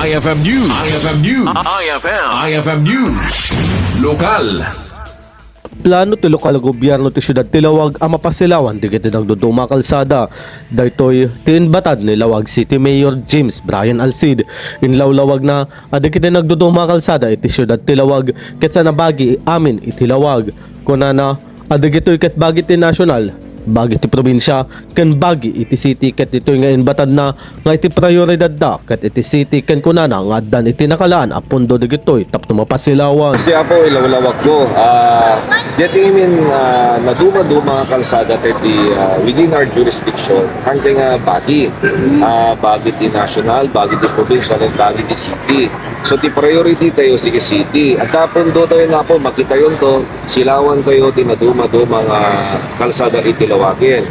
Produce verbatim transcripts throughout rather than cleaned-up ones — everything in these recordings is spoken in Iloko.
I F M News. I F M News. I F M. I F M News. Lokal. Plano ti lokal a gobierno ti siudad ti Laoag a mapasilawan dagiti nagduduma a kalsada. Daytoy ti inbatad ni Laoag City Mayor James Brian Alcid. Inlawlawagna a dagiti nagduduma a kalsada iti siudad ti Laoag ket saan a bagi amin iti Laoag. Kunana a dagitoy ket bagi ti nasional, bagi ti probinsia, ken bagi iti city ket ditoy nga inbatadna nga iti prioridadda ket iti city ken kunana nga addan iti nakalaan a pondo dagitoy tapno mapasilawan. Ti Apo, ilawlawagko. Ah, deti min, ah, naduma-duma nga kalsada ti, ah, within our jurisdiction, hangtay nga bagi. Ah, bagi ti national, bagi ti provincial, and bagi ti city. So, ti priority tayo, sige, city. At tapon do tayo na po, makita yun to, silawan tayo, ti naduma-duma nga kalsada iti Laoagen.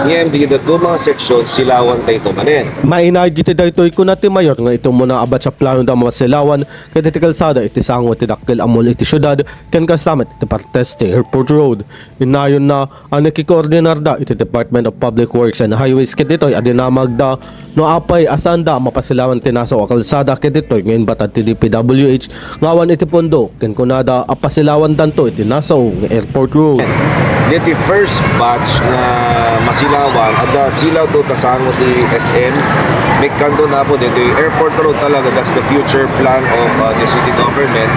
Ngayon, di naduma nga section, silawan tayo to manen. Mainaig iti daytoy kuna ti mayor nga iti umuna a batch a plano da masilawan ket iti kalsada iti sango iti dakkel a mall iti siudad ken kasamet iti partes ti Airport Road. Inayonna a nakikoordinarda iti Department of Public Works and Highways ket ditoy a dinamagda no apay a saanda a mapasilawan ti nasao a kalsada ket ditoy nga inbatad ti D P W H nga awan iti pondo ken kunada a pasilawandanto iti nasao nga airport road. Deti first batch nga masilawan, adda silaw to ta sango ti S M. Mikkanto na po deti airport road talaga, that's the future plan of, uh, the city government.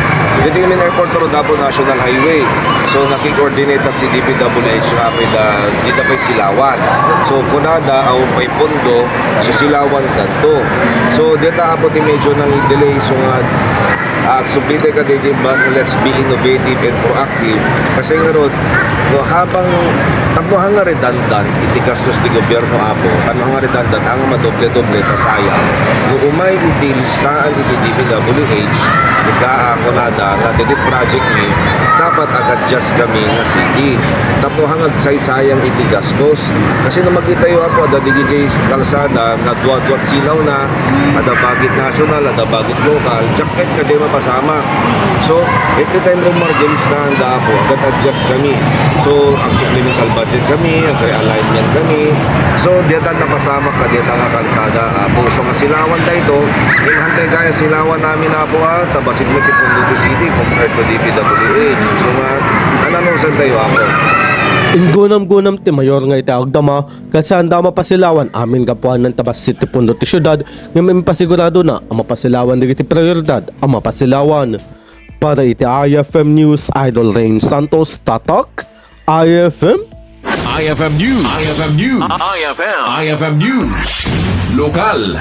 Deti min airport road na po national highway. So, naki-coordinate ti D P W H nga apay da, di da pay silawan. So, kunada, awan pay pondo, so silawan tanto. So, deta apo ti medyo nang delay, so nga, ah, agsublitay ka, D J, but let's be innovative and proactive. Kasi nga rod, no, habang tapno hanga redundant iti gastos ti gobyerno, apo, tapno hanga redundant, hanga madoble-doble, ta sayang. No umay iti listaan iti D P W H, ika, ah, kunada, nga dagiti project mi, dapat ag-adjust kami nga city. Tapno hanga agsaysayang iti gastos. Kasi no makita yo, apo, adda digiti kalsada nga dua-duat silaw na, adda bagit national, adda bagit lokal, diak ket kadi mapasamak. So, every time rumarga listaan da, apo, agad-adjust kami. So, ag-supplemental budget kami, ag-realignment kami. So, diatan napasamak ka, diatan nga kalsada, apo. So, masilawan tayo ito. Hantay kaya silawan namin, apo, ah, tabasit mo ti Punduti City compared to D P W H. So, nga, ananusan tayo, apo. Inggunam-gunam ti mayor nga iti agdama, ket saanda a mapasilawan amin gapuanan ta bassit ti pondo ti siudad, ngem impasigurado na a mapasilawan dagiti prioridad a mapasilawan. Para iti I F M News, Idol Rain Santos, Tatak, I F M. I F M News. I F M News. I F M. I F M News. Lokal.